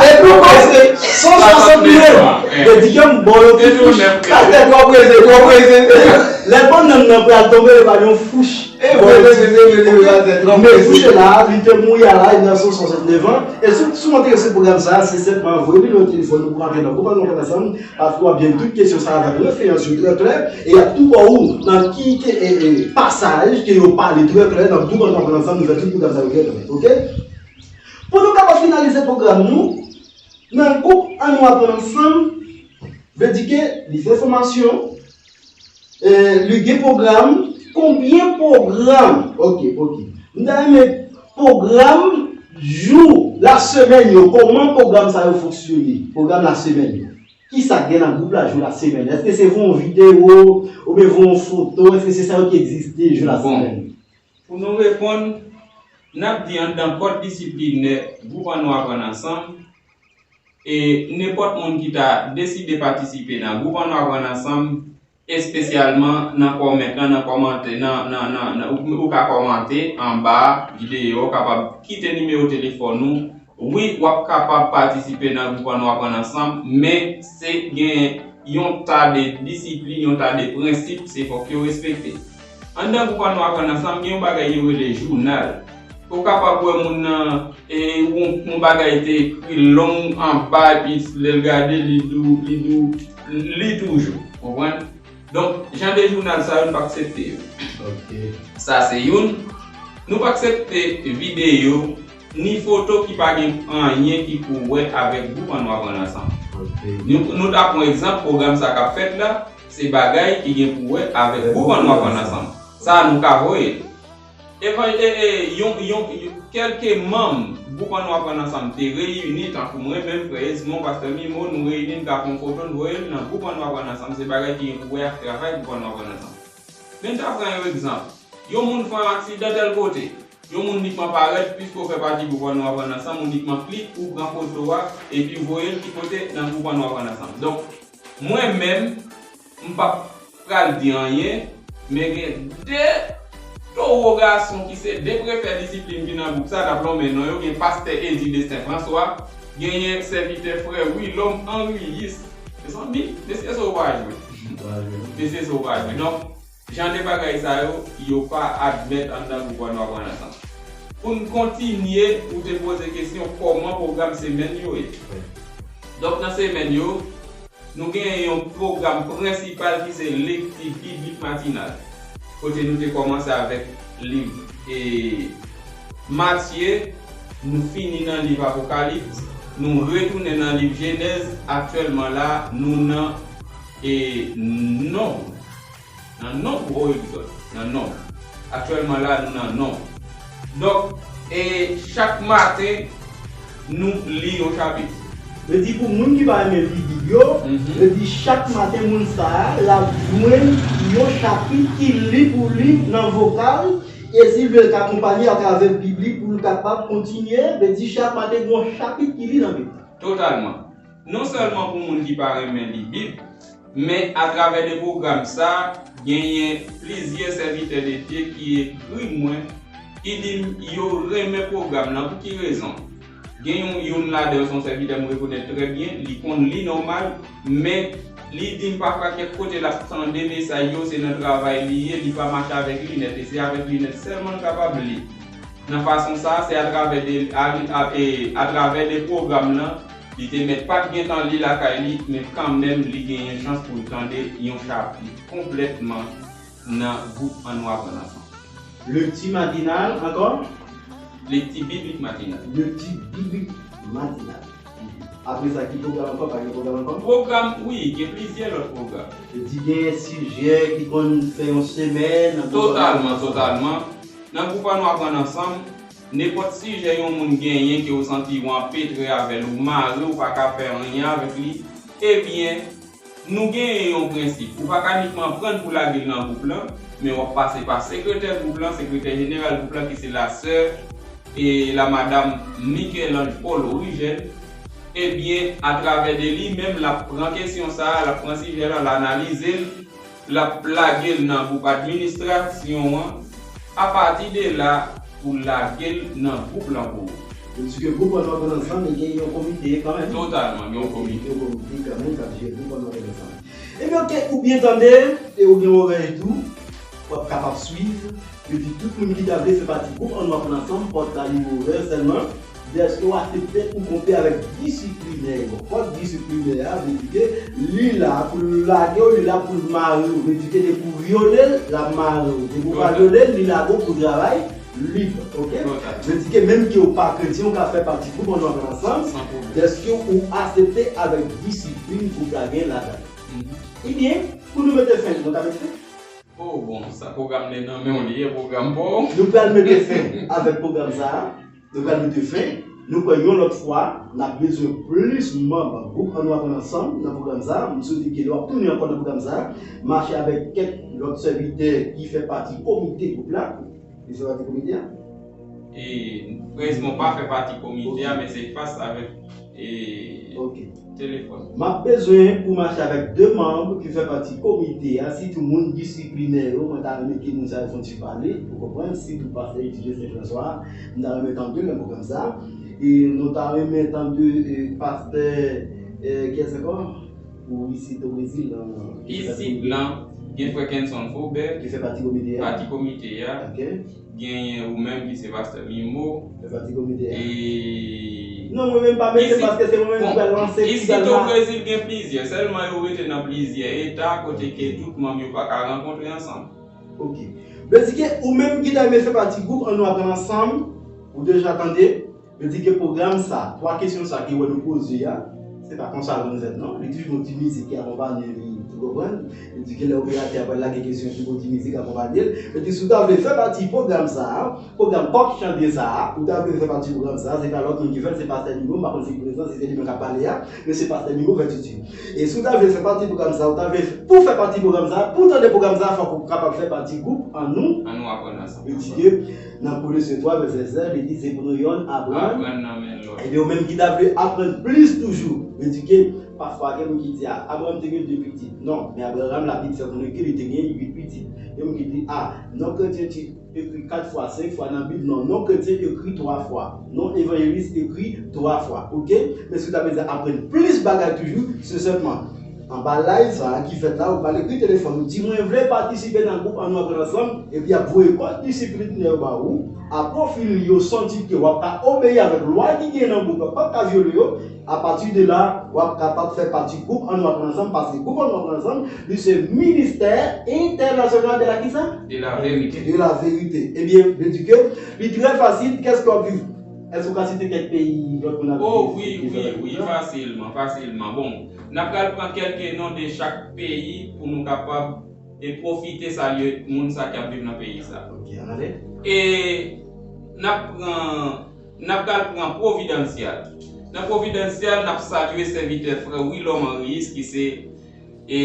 Epi w prese. San swasant nèf an. Yo di ke m ba w yon ti fouch. Pastè, twò prese, twò prese. Lè bannann nan pral tonbe, yo ba l yon fouch. E bon, se vre, se vre, se vre, pastè, twò prese. Men touche la, li te mouri a laj nan san swasant nèf an. E si, si w enterese pwogram sa a, se senpman voye nimewo telefòn ou pou antre nan gwoup An Nou Aprann Ansanm, paske w ap jwenn tout kesyon sa a avèk referans yo trè klè, e y ap tou ba ou nan ki, ki, e, e, pasaj ke yo pale trè klè nan gwoup An Nou Aprann Ansanm, nou fè tout pwogram sa yo trè klè. Oke? Pou nou kapab finalize pwogram nou, nan gwoup Ann Nou Aprann Ansanm, vle di ke li fè fòmasyon, e, li gen pwogram, konbyen pwogram? Ok, ok. M ta renmen pwogram jou lasemèn yo, kòman pwogram sa yo fonksyone? Pwogram lasemèn yo. Kisa k gen nan gwoup la jou lasemèn? Èske se voye yon videyo oubyen voye yon foto? Èske se sa yo ki egziste jou lasemèn? Pou nou reponn, n ap di anndan kòd disiplinè gwoup Ann Nou Aprann Ansanm, e nenpòt moun ki ta deside patisipe nan gwoup Ann Nou Aprann Ansanm, espesyalman nan kòmèt lan, nan kòmantè, nan, nan, nan, nan, ou, ou ka kòmante anba videyo, ou kapab kite nimewo telefòn ou. Wi, w ap kapab patisipe nan gwoup Ann Nou Aprann Ansanm, men se gen yon ta de disiplin, yon ta de prensip, se fòk yo respekte. Anndan gwoup Ann Nou Aprann Ansanm, gen yon bagay yo rele jounal. Ou kapab wè moun nan, e, yon, yon bagay te ekri long anba, epi lè l gade, li di w, li di w, li toujou. Konprann? Donk, jan de jounal sa yo, n p aksepte yo. Ok. Sa se youn. Nou p aksepte videyo, ni foto ki pa gen anyen ki pou wè avèk gwoup Ann Nou Aprann Ansanm. Ok. Nou, nou ta pran egzanp, pwogram sa k ap fèt la, se bagay ki gen pou wè avèk gwoup Ann Nou Aprann Ansanm. Sa a nou ka voye. Evan-, e, e, yon, yon, yon, kèlke manm gwoup Ann Nou Aprann Ansanm te reyini, tankou mwen menm, frè Esmond, pastè Mimo, nou reyini, n ka fè yon foto, n voye l nan gwoup Ann Nou Aprann Ansanm. Se bagay ki gen pou wè ak travay gwoup Ann Nou Aprann Ansanm. Men n ta pran yon egzanp. Yon moun fè yon aksidan tèl kote. Yon moun inikman parèt, piske w fè pati gwoup Ann Nou Aprann Ansanm, ou inikman klik, ou pran foto a, epi voye l ki kote? Nan gwoup Ann Nou Aprann Ansanm. Donk, mwen menm, m p ap pral di anyen, men gen de towo gason ki se de prefè disiplin ki nan gwoup sa, n ap lonmen non yo, gen pastè Edi de Sen Franswa, genyen sèvitè frè Wilòm Anriyis. Mezanmi, mesye sa w pa jwe. Mesye sa w pa jwe. Donk, jan de bagay sa yo, yo pa admèt anndan gwoup Ann Nou Aprann Ansanm. Pou n kontinye, ou te poze kesyon kòman pwogram semèn yo ye. Donk, nan semèn yo, nou genyen yon pwogram prensipal ki se lekti biblik matinal, kote nou te kòmanse avèk liv, e, Matye, nou fini nan liv Apokalips, nou retounen nan liv Jenèz, aktyèlman la, nou nan, e, Nonb. Nan Nonb ou Egzòd? Nan Nonb. Aktyèlman la, nou nan Nonb. Donk, e chak maten, nou li yon chapit. Vle di pou moun ki pa renmen li Bib yo, mhm, vle di chak maten moun sa a, l ap jwenn yon chapit ki li pou li nan vokal, e si l vle l ka akonpanye atravè Bib li pou l kapab kontinye, vle di chak maten gen yon chapit ki li nan Bib la. Totalman. Non sèlman pou moun ki pa renmen li Bib, men atravè de pwogram sa, genyen plizyè sèvitè de Dye ki ekri mwen, ki di m yo renmen pwogram nan. Pou ki rezon? Gen yon, youn ladan yo se yon sèvitè m rekonèt trè byen, li konn li nòmal, men li di m pafwa kèk kote l ap tande mesaj yo, se nan travay li ye, li pa mache avèk linèt, e se avèk linèt sèlman l kapab li. Nan fason sa, se atravè de, a, a, e, atravè de pwogram nan, li te mèt pa t gentan li lakay li, men kanmenm li genyen chans pou l tande yon chapit konplètman nan gwoup Ann Nou Aprann Ansanm. Lekti matinal ankò? Lekti biblik matinal. Lekti biblik matinal. Apre sa, ki pwogram ankò? Pa gen pwogram ankò? Pwogram, wi, gen plizyè lòt pwogram. Vle di gen sijè ki konn fè yon semèn nan pwogram? Totalman, totalman. Nan gwoup Ann Nou Aprann Ansanm, nenpòt sijè yon moun genyen ke w santi w anpetre avè l, ou mare, ou pa ka fè anyen avèk li, ebyen, nou genyen yon prensip. Ou pa ka inikman pran l pou lage l nan gwoup lan, men w ap pase pa sekretè gwoup lan, sekretè jeneral gwoup lan ki se lasè, e, la madam Michel-Ange Paul Origène. Ebyen, atravè de li menm, l ap pran kesyon sa a, l ap pran sijè la, l analize l, l ap lage l nan gwoup administrasyon an, apati de la, pou lage l nan gwoup lan pou ou. Vle di ke gwoup Ann Nou Aprann Ansanm, li gen yon komite kanmenm. Totalman, gen yon komite. Yon komite kanmenm k ap jere gwoup Ann Nou Aprann Ansanm. Ebyen, oke, ou byen tande, e ou gen orè tou, w ap kapab swiv. Vle di tout moun ki ta vle fè pati gwoup Ann Nou Aprann Ansanm, pòt la li ouvè sèlman. Dèske w aksepte ou konpe avèk disiplinè yo. Kòd disiplinè a vle di ke li la pou l lage w, li la pou l mare w. Vle di ke depi w vyole l, l ap mare w. Depi w pa vyole l, li lage w pou travay. Lib, ok? Total. Vle di ke menm ke ou pa kretyen, ou ka fè pati gwoup An Nou Aprann Ansanm, San pwoblèm. Dèske ou aksepte avèk disiplin gwoup la gen ladan. Mhm. Ebyen, pou nou mete fen, nou ka mete fen? Oh, bon, sa pwogram li nan men w li ye, pwogram pa w. Nou pral mete fen avèk pwogram sa a. Nou pral mete fen. Nou kwè yon lòt fwa, n ap bezwen plis manm gwoup An Nou Aprann Ansanm nan pwogram sa a. M swete ke lè w ap tounen ankò nan pwogram sa a, mache avèk kèk lòt sèvitè ki fè pati komite gwoup la. Li fè pati komite a? E, prensipal pa fè pati komite a, ok, men se fas avèk, e, ok, telefòn. M ap bezwen pou mache avèk de manm ki fè pati komite a, sitou moun disiplinè yo, mwen ta renmen ke moun sa yo fè yon ti pale, ou konprann, sitou pastè Etidye Sen Franswa, m ta renmen tande l nan pwogram sa. E nou ta renmen tande, e, pastè, e, kiyès ankò? Ou isit o Brezil, nan, ki fè pati komite a? Isit lan, gen frè Kenson Faubert, ki fè pati komite a. Pati komite a. Ok. Genyen ou menm ki se pastè Mimo. Fè pati komite a. E non, mwen menm pa mete isit, paske se mwen menm ki pral lanse, ki pral la. Isit o Brezil gen plizyè, sèlman yo rete nan plizyè eta kote ke tout manm yo pa ka rankontre ansanm. Ok. Vle di ke ou menm ki ta renmen fè pati gwoup An Nou Aprann Ansanm, ou deja tande, vle di ke pwogram sa, twa kesyon sa ke wè nou poze a, se pa konsa l konn fèt non. Li toujou gon ti mizik ki akonpanye li, ou konprann? Vle di ke lè operatè a pral lage kesyon, toujou gon ti mizik akonpanye l. Vle di si w ta vle fè pati pwogram sa, pwogram kòk chante sa, ou ta vle fè pati pwogram sa, se pa lòt moun ki fè l, se pastè Mimo, m pa konn si prezan, si se li menm k ap pale a, men se pastè Mimo fè titid. E si w ta vle fè pati pwogram sa, ou ta vle pou fè pati pwogram sa, pou tande pwogram sa, fòk ou kapab fè pati gwoup An Nou. An Nou Aprann Ansanm. Vle di ke nan Kolosyen twa vèsè sèz, li di se pou nou yonn aprann. Aprann nan men lòt. Ebyen, ou menm ki ta vle aprann plis toujou, vle di ke pafwa gen moun ki di, a, Abraram te gen de pitit. Non, men Abraram, Labib fè konnen ke li te gen uit pitit. Gen moun ki di, a, non kretyen ti ekri kat fwa, senk fwa nan Bib, non, non kretyen ekri twa fwa. Non evanjelis ekri twa fwa, ok? Men si w ta bezwen aprann plis bagay toujou, se sèlman anba live sa a ki fèt la, ou pral ekri telefòn ou, di, mwen vle patisipe nan gwoup An Nou Aprann Ansanm, epi y ap voye kòd disiplinè yo ba ou, a pwofil yo, santi ke w ap ka obeyi avèk lwa ki gen nan gwoup la, p ap ka vyole yo, apati de la, w ap kapab fè pati gwoup An Nou Aprann Ansanm, paske gwoup An Nou Aprann Ansanm, li se ministè entènasyonal de la kisa? De la vérité. De la vérité. Ebyen, vle di ke li trè fasil, kès ke w ap viv? Èske w ka site kèk peyi lòt moun ap viv? Oh, wi, wi, wi, fasilman, fasilman. Bon, n ap pral pran kèlke non de chak peyi pou nou kapab e pwofite salye moun sa k ap viv nan peyi sa. Ok, ann ale. E n ap pran, n ap pral pran Pwovidansyal. Nan Pwovidansyal, n ap salye sèvitè frè Wilom Henrius ki se, e,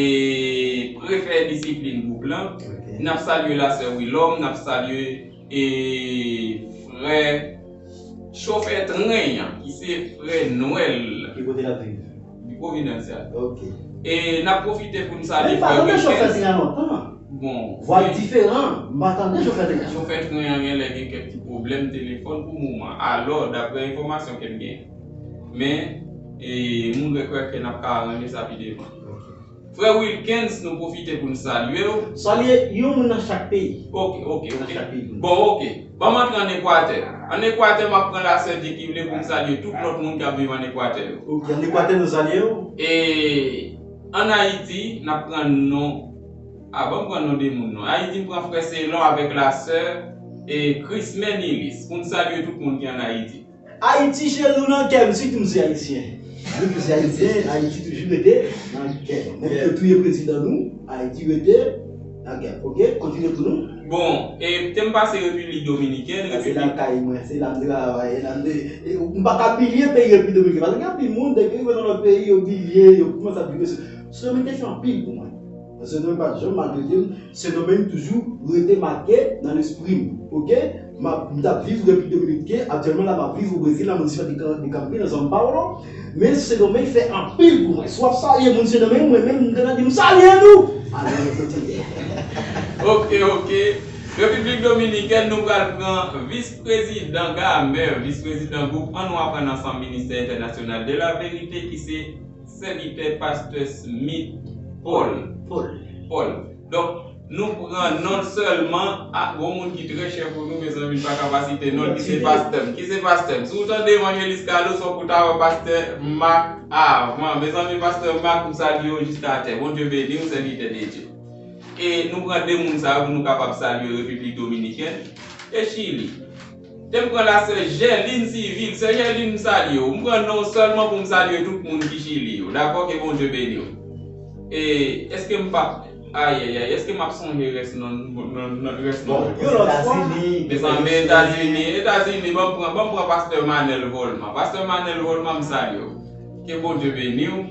prefè disiplin gwoup lan. Ok. N ap salye lasè Wilom, n ap salye, e, frè chofè tren an, ki se frè Nwèl. Ki kote l ap viv? Pwovidansyal. Ok. E n ap pwofite pou n salye frè Wilkens. Bon, vwa diferan, m pa tande chofè tren an. Chofè tren an gen lè gen kèk ti pwoblèm telefòn pou moman. Alò, daprè enfòmasyon ke m gen. Men, e, m kwè ke n ap ka aranje sa pi devan. Ok. Frè Wilkens, nou pwofite pou n salye w. Salye yon moun nan chak peyi. Ok, ok, ok. Nan chak peyi. Bon, ok. Ban m antre ann Ekwatè. Ann Ekwatè, m ap pran lasè Dye ki vle pou m salye tout lòt moun k ap viv ann Ekwatè yo. Ok, ann Ekwatè, nou salye w. E ann Ayiti, n ap pran non. A, ban m pran non de moun non. Ayiti, m pran frè Selon avèk lasè, e, Krismen Iris. Pou n salye tout moun ki ann Ayiti. Ayiti cheri w nan kè m, sitou m se ayisyen. Nou tou se ayisyen, Ayiti toujou rete nan kè nou. Menm ke yo touye prezidan nou, Ayiti rete nan kè m. Ok, kontinye pou nou. Bon, e te m pase Repiblik Dominikèn, se Repiblik lakay mwen, se la m travay, la m te, e, m pa ka bliye peyi Repiblik Dominikèn. Paske gen anpil moun, depi yo rive nan lòt peyi, yo bliye, yo kòmanse ap bliye. Sendomeng te fè anpil pou mwen. Sendomeng pa t janm maltrete m. Sendomeng toujou rete make nan lespri m, ok? M ap, m t ap viv Repiblik Dominikèn, aktyèlman la m ap viv o Brezil, la moun di pa de kanpe nan São Paulo, men Sendomeng fè anpil pou mwen. Si w ap salye moun Sendomeng, mwen menm m gentan di m salye nou! Alò, nou kontinye. Ok, ok. Repiblik Dominikèn, nou pral pran vis prezidan Gamer, vis prezidan gwoup An Nou Aprann Ansanm Ministè Entènasyonal de la Verite, ki se sèvitè pastè Smith Paul. Paul. Paul. Donk, nou pran non l sèlman ak yon moun ki trè chè pou nou, mezanmi, m pa ka pa site non l, ki se pastè m. Ki se pastè m. Si w tande Evanjelis Carlos, fòk ou ta wè pastè Marc avan. Mezanmi, pastè Marc, m salye w jis atè. Bondye beni w, sèvitè de Dye. E nou pran de moun sa yo pou nou kapab salye Repiblik Dominikèn e Chili. Lè m pran la sè Jèlin Sivil, sè Jèlin, m salye w. M pran non w sèlman pou m salye tout moun ki Chili yo. Dakò, ke Bondye beni w. E èske m p ap, ayayay, èske m ap sonje rès non, non, non, rès non? Bon, yon lòt fwa. Mezanmi, Etazini, Etazini, ban m pran, ban m pran pastè Manèl Volman. Pastè Manèl Volman, m salye w. Ke Bondye beni w.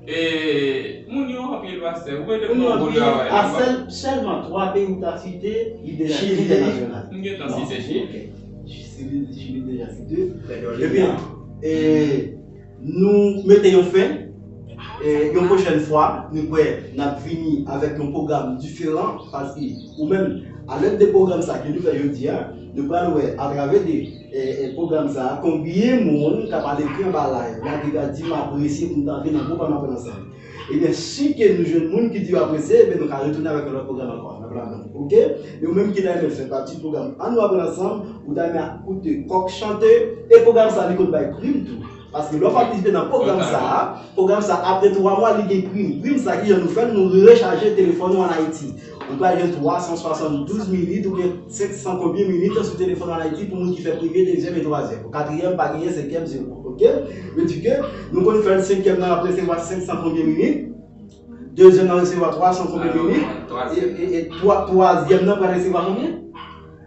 E moun yo anpil, pastè. Ou mete m nan bon travay la. Sèl, sèlman twa peyi ou ta site, li deja Chili, entènasyonal. M gentan site Chili. Chili, Chili deja site. Ebyen, e, nou mete yon fen. E, yon pwochèn fwa, nou kwè n ap vini avèk yon pwogram diferan, paske ou menm, a lèd de pwogram sa ke nou fè jodi a, nou pral wè atravè de, e, e, pwogram sa, konbyen moun k ap al ekri anba live la ki ka di, "M apresye pou m ta vin nan gwoup Ann Aprann Ansanm." Ebyen, si ke nou jwenn moun ki di yo apresye, ebyen, nou ka retounen avèk yon lòt pwogram ankò. N ap la menm, oke? E ou menm ki ta renmen fè pati pwogram Ann Nou Aprann Ansanm, ou ta renmen koute kòk chante, e pwogram sa, li konn bay prim tou. Paske lè w patisipe nan pwogram sa a, pwogram sa, apre twa mwa, li gen prim. Prim sa, kijan nou fè l? Nou rechaje telefòn ou ann Ayiti. Ou pral jwenn twa san swasanndouz minit oubyen senk san konbyen minit sou telefòn ann Ayiti pou moun ki fè premye, dezyèm e twazyèm. Pou katriyèm, pa genyen, senkyèm, zewo. Oke? Vle di ke nou konn fè l, senkyèm nan ap resevwa senk san konbyen minit, dezyèm nan resevwa twa san konbyen minit, e, e, e twa-, twazyèm nan pral resevwa konbyen?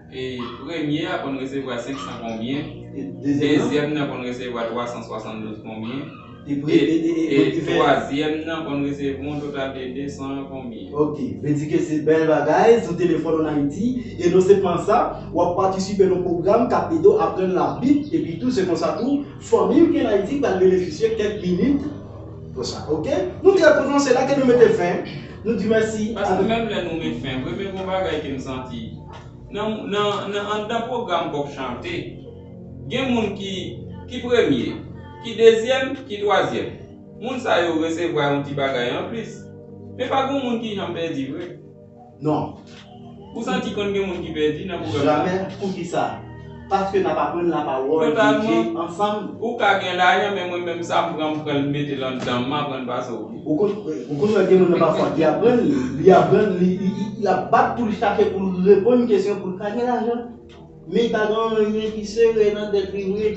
E premye a konn resevwa senk san konbyen, e dezyèm nan? Dezyèm nan konn resevwa twa san swasanndouz konbyen, e, e, e, e, e twazyèm nan konn resevwa yon total de de san konbyen. Oke, vle di ke se bèl bagay sou telefòn ann Ayiti, e non sèlman sa, w ap patisipe nan pwogram k ap ede w aprann Labib, epi tou se konsa tou, fanmi w ki ann Ayiti pral benefisye kèk minit konsa, oke? Nou trè kontan, se la ke nou mete fen, nou di mèsi. Paske menm lè nou met fen, vre, men gon bagay ke m santi. Nan, nan, nan, anndan pwogram Kòk Chante, gen moun ki, ki premye, ki dezyèm, ki twazyèm. Moun sa yo resevwa yon ti bagay anplis. Men pa gen moun ki janm pèdi vre. Non. Ou santi konn gen moun ki pèdi nan pwogram sa? Jamè. Poukisa? Paske n ap aprann lapawòl Bondye ansanm. Ou ka gen lajan, men mwen menm sa m pran, m pran l, m mete l anndan m, m aprann pase w. Ou konn, ou konn wè gen moun nan pafwa ki aprann, li, li aprann, li, li, li, l ap bat pou l chache pou l reponn kesyon pou l ka gen lajan. Men li pa gen anyen ki sere nan tèt li vre.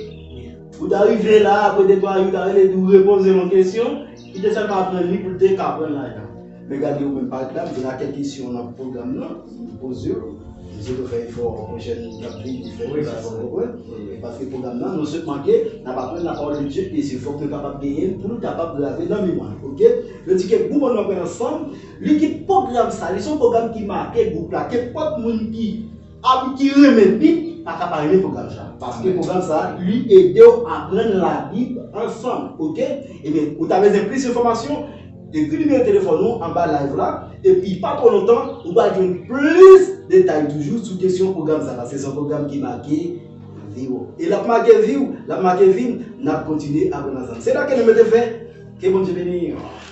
Ou ta rive la, apre de twa jou, ou ta rele, ou repoze l yon kesyon, li te sèlman aprann li pou l te ka pran lajan. Men gade ou menm, pa egzanp, gen kèk kesyon nan pwogram nan, m poze w, m swete w fè efò pwochèn n ap vini fè l, paske w konprann. Paske pwogram nan, non sèlman ke n ap aprann lapawòl de Dye, e se fòk nou kapab genyen l pou l kapab grave nan memwa nou, oke? Yo di ke gwoup Ann Nou Aprann Ansanm, li ki pwogram sa, li se yon pwogram ki make gwoup la, kenpòt moun ki ap, ki renmen Bib, pa ka pa renmen pwogram sa. Paske pwogram sa, li ede w aprann Labib ansanm, oke? Ebyen, ou ta bezwen plis enfòmasyon, ekri nimewo telefòn ou anba live la, epi pa twò lontan, ou pral jwenn plis detay toujou sou kesyon pwogram sa, paske se yon pwogram ki make vi w. E l ap make vi w, l ap make vi m, n ap kontinye aprann ansanm. Se la ke nou mete fen, ke Bondye beni w.